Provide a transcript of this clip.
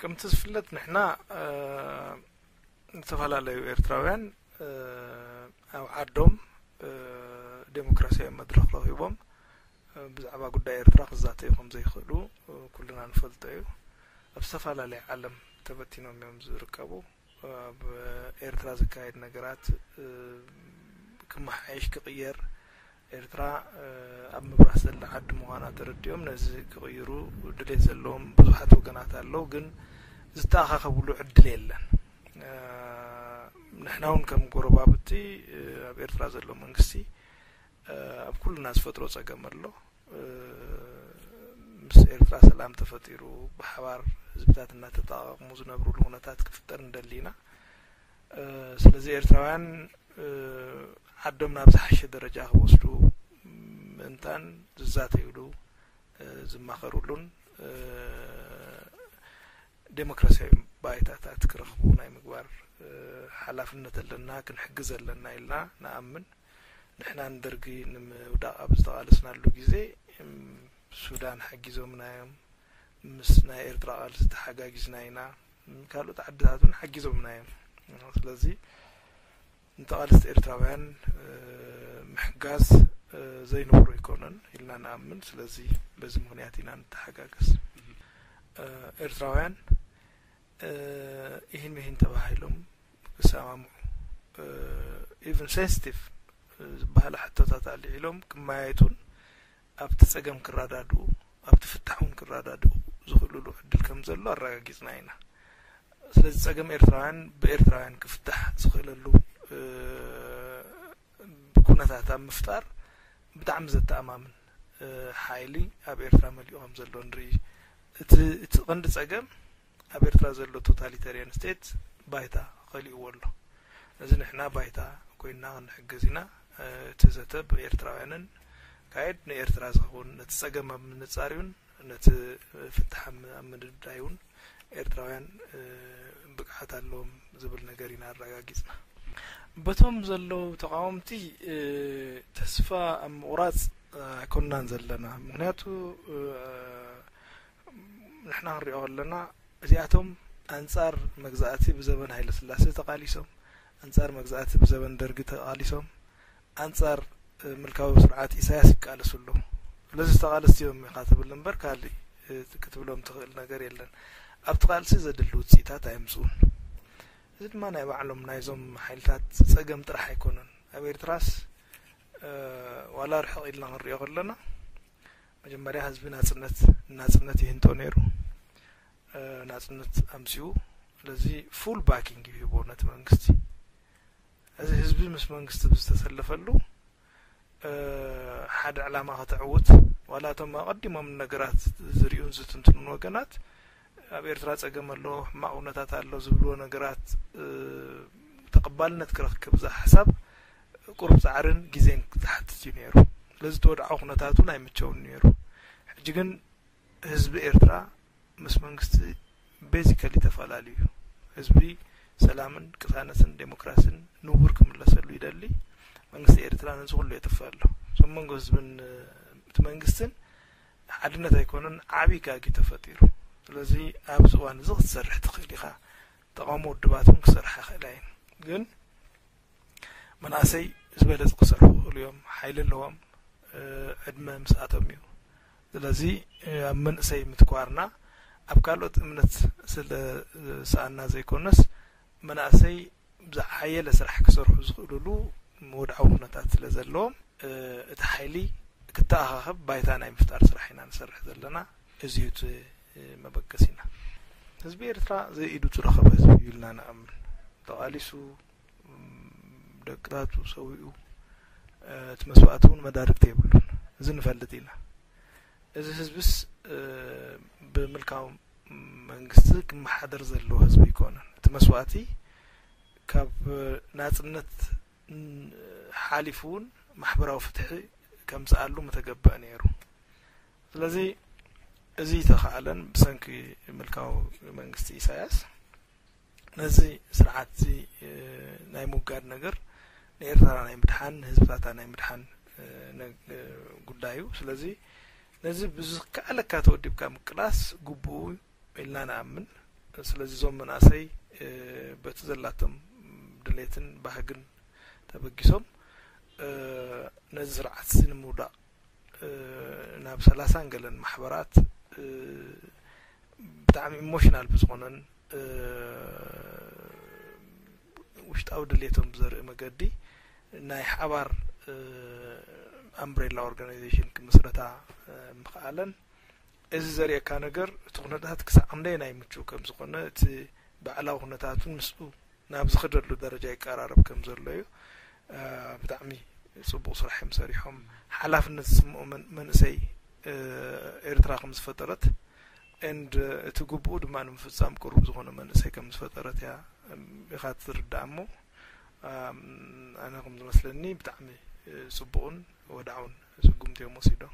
ከምቲ ዝፍለጥ ንሕና ዝተፈላለዩ ኤርትራውያን ኣብ ዓዶም ዴሞክራሲያዊ መድረኽ ረኺቦም ብዛዕባ ጉዳይ ኤርትራ ክዛተዩ ከም ዘይኽእሉ ኩልና ንፈልጦ እዩ። ኣብ ዝተፈላለየ ዓለም ተበቲኖም እዮም ዝርከቡ። ኣብ ኤርትራ ዝካየድ ነገራት ክመሓየሽ ክቕየር ኤርትራ ኣብ ምብራስ ዘላ ዓዲ ምዃና ተረዲኦም ነዚ ክቕይሩ ድሌት ዘለዎም ብዙሓት ወገናት ኣለዉ። ግን ዝተኣኻኸብሉ ዕድል የለን። ንሕና እውን ከም ጎረባብቲ ኣብ ኤርትራ ዘሎ መንግስቲ ኣብ ኩልና ዝፈጥሮ ጸገም ኣሎ። ምስ ኤርትራ ሰላም ተፈጢሩ ብሓባር ህዝብታት እናተጠቃቀሙ ዝነብሩሉ ኩነታት ክፍጠር ንደሊ ኢና። ስለዚ ኤርትራውያን ዓዶም ናብ ዝሓሸ ደረጃ ክወስዱ ምእንታን ዝዛተዩሉ ዝማኸሩሉን ዴሞክራሲያዊ ባይታታት ክረኽቡ ናይ ምግባር ሓላፍነት ኣለና፣ ክንሕግዝ ኣለና ኢልና ንኣምን። ንሕና ንደርጊ ንምውዳቕ ኣብ ዝተቓለስናሉ ግዜ ሱዳን ሓጊዞምና እዮም፣ ምስ ናይ ኤርትራ ቃልሲ ተሓጋጊዝና ኢና፣ ካልኦት ዓድታት እውን ሓጊዞምና እዮም። ስለዚ ንተቓለስቲ ኤርትራውያን ምሕጋዝ ዘይንቡር ኣይኮነን ኢልና ንኣምን። ስለዚ በዚ ምኽንያት ኢና ንተሓጋገዝ። ኤርትራውያን ኢሂን ምሂን ተባሂሎም ክሰማምዑ፣ ኢቨን ሴንሲቲቭ ዝበሃላ ሕቶታት ኣልዒሎም ክመያየጡን ኣብቲ ጸገም ክረዳድኡ፣ ኣብቲ ፍታሕ እውን ክረዳድኡ ዝኽእልሉ ዕድል ከም ዘሎ ኣረጋጊጽና ኢና። ስለዚ ጸገም ኤርትራውያን ብኤርትራውያን ክፍታሕ ዝኽእለሉ ኩነታት ኣብ ምፍጣር ብጣዕሚ ዘተኣማምን ሓይሊ ኣብ ኤርትራ መሊኡ ከም ዘሎ ንርኢ። እቲ ቀንዲ ጸገም ኣብ ኤርትራ ዘሎ ቶታሊታርያን ስቴት ባይታ ከሊእዎ ኣሎ። እዚ ንሕና ባይታ ኮይንና ክንሕግዝ ኢና። እቲ ዘተ ብኤርትራውያንን ካየድ ንኤርትራ ዝኸውን ነቲ ጸገም ኣብ ምንጻር ይሁን ነቲ ፍታሕ ኣብ ምድርዳይ እውን ኤርትራውያን ብቅዓት ኣለዎም ዝብል ነገር ኢና ኣረጋጊጽና። በቶም ዘለዉ ተቃወምቲ ተስፋ ኣብ ምቑራጽ ኣይኮንናን ዘለና። ምክንያቱ ንሕና ክንሪኦ ከለና እዚኣቶም ኣንጻር መግዛእቲ ብዘበን ሃይለ ስላሴ ተቃሊሶም፣ ኣንጻር መግዛእቲ ብዘበን ደርጊ ተቃሊሶም፣ ኣንጻር ምልካዊ ስርዓት ኢሳያስ ይቃለሱ ኣለዉ። ስለዚ ተቃለስቲ እዮም ኢኻ ትብል እምበር ካልእ ክትብሎም ትኽእል ነገር የለን። ኣብቲ ቃልሲ ዘድሊ ውፅኢታት ኣየምፅኡን። እዚ ድማ ናይ ባዕሎም ናይዞም ሓይልታት ፀገም ጥራሕ ኣይኮነን። ኣብ ኤርትራስ ዋላ ርሕቕ ኢልና ክንሪኦ ከለና መጀመርያ ህዝቢ ናፅነት ናፅነት ይህንጦ ነይሩ፣ ናፅነት ኣምፅኡ። ስለዚ ፉል ባኪንግ ይህቦ ነቲ መንግስቲ። እዚ ህዝቢ ምስ መንግስቲ ብዝተሰለፈሉ ሓደ ዕላማ ከተዕውት ዋላ እቶም ኣቐዲሞም ነገራት ዝርእዩን ዝትንትኑን ወገናት ኣብ ኤርትራ ጸገም ኣሎ፣ ሕማቕ ኩነታት ኣሎ ዝብልዎ ነገራት ተቐባልነት ክረክብ እዚ ሓሳብ ቁሩብ ጻዕርን ግዜን ዝሓትት እዩ ነይሩ። ስለዚ እቲ ወድዓዊ ኩነታት እውን ኣይምቸውን ነይሩ። ሕጂ ግን ህዝቢ ኤርትራ ምስ መንግስቲ ቤዚካሊ ተፈላለዩ እዩ። ህዝቢ ሰላምን ቅሳነትን ዴሞክራሲን ንቡር ክምለሰሉ ይደሊ። መንግስቲ ኤርትራ ነዚ ኩሉ የጥፍእ ኣሎ። እዞም መንጎ ህዝብን እቲ መንግስትን ሓድነት ኣይኮነን፣ ዓብዪ ጋጊ ተፈጢሩ። ስለዚ ኣብዚ እዋን እዚ ክትሰርሕ ትኽእል ኢኻ። ተቃውሞ ውድባት እውን ክሰርሓ ይኽእላ እየን። ግን መናእሰይ ዝበለጸ ክሰርሑ ይኽእሉ እዮም፣ ሓይሊ ኣለዎም፣ ዕድመ ምስኣቶም እዩ። ስለዚ ኣብ መንእሰይ ምትኳርና ኣብ ካልኦት እምነት ስለ ዝሰኣና ዘይኮነስ መናእሰይ ብዝሓየለ ስራሕ ክሰርሑ ዝኽእሉሉ ወድዓዊ ኩነታት ስለ ዘለዎም እቲ ሓይሊ ክተኣኻኸብ ባይታ ናይ ምፍጣር ስራሕ ኢና ንሰርሕ ዘለና። እዚ እዩ እቲ መበገሲና። ህዝቢ ኤርትራ ዘይ ኢዱ ዝረኸበ ህዝቢ እዩ ኢልና ንኣምን። ተቓሊሱ ደቅታቱ ሰዊኡ እቲ መስዋእቲ እውን መዳርግቲ የብሉን። እዚ ንፈልጥ ኢና። እዚ ህዝብስ ብምልካዊ መንግስቲ ክመሓደር ዘለዎ ህዝቢ ኣይኮነን። እቲ መስዋእቲ ካብ ናጽነት ሓሊፉ እውን ማሕበራዊ ፍትሒ ከምጽኣሉ ምተገበአ ነይሩ። ስለዚ እዚ ኣይተኻእለን ብሰንኪ ምልካዊ መንግስቲ ኢሳያስ። ነዚ ስርዓት እዚ ናይ ምውጋድ ነገር ንኤርትራ ናይ ምድሓን ንህዝብታታ ናይ ምድሓን ጉዳይ እዩ። ስለዚ ነዚ ብዝከኣለካ ተወዲብካ ምቅላስ ግቡኡ ኢልና ንኣምን። ስለዚ እዞም መናእሰይ በቲ ዘላቶም ድሌትን ባህግን ተበጊሶም ነዚ ስርዓት እዚ ንምውዳቕ ናብ ሰላሳን ገለን ማሕበራት ብጣዕሚ ኢሞሽናል ብዝኾነን ውሽጣዊ ድሌቶም ብዘርኢ መገዲ ናይ ሓባር ኣምብሬላ ኦርጋናይዜሽን ክምስረታ ምኽኣለን። እዚ ዘርእየካ ነገር እቲ ኩነታት ክሳብ ክንደየናይ ምቹው ከም ዝኾነ፣ እቲ ባዕላዊ ኩነታቱን ምስኡ ናብ ዝኸደሉ ደረጃ ይቀራረብ ከም ዘሎ እዩ። ብጣዕሚ ጽቡቕ ስራሕ እዮም ሰሪሖም። ሓላፍነት ዝስምኦ መንእሰይ ኤርትራ ከም ዝፈጠረት and እቲ ግቡኡ ድማ ንምፍጻም ቅሩብ ዝኾነ መንእሰይ ከም ዝፈጠረት እያ ኢኻ ትርዳእ። እሞ ኣነ ከም ዝመስለኒ ብጣዕሚ ጽቡቕን ወድዓውን ስጉምቲ እዮም ወሲዶም።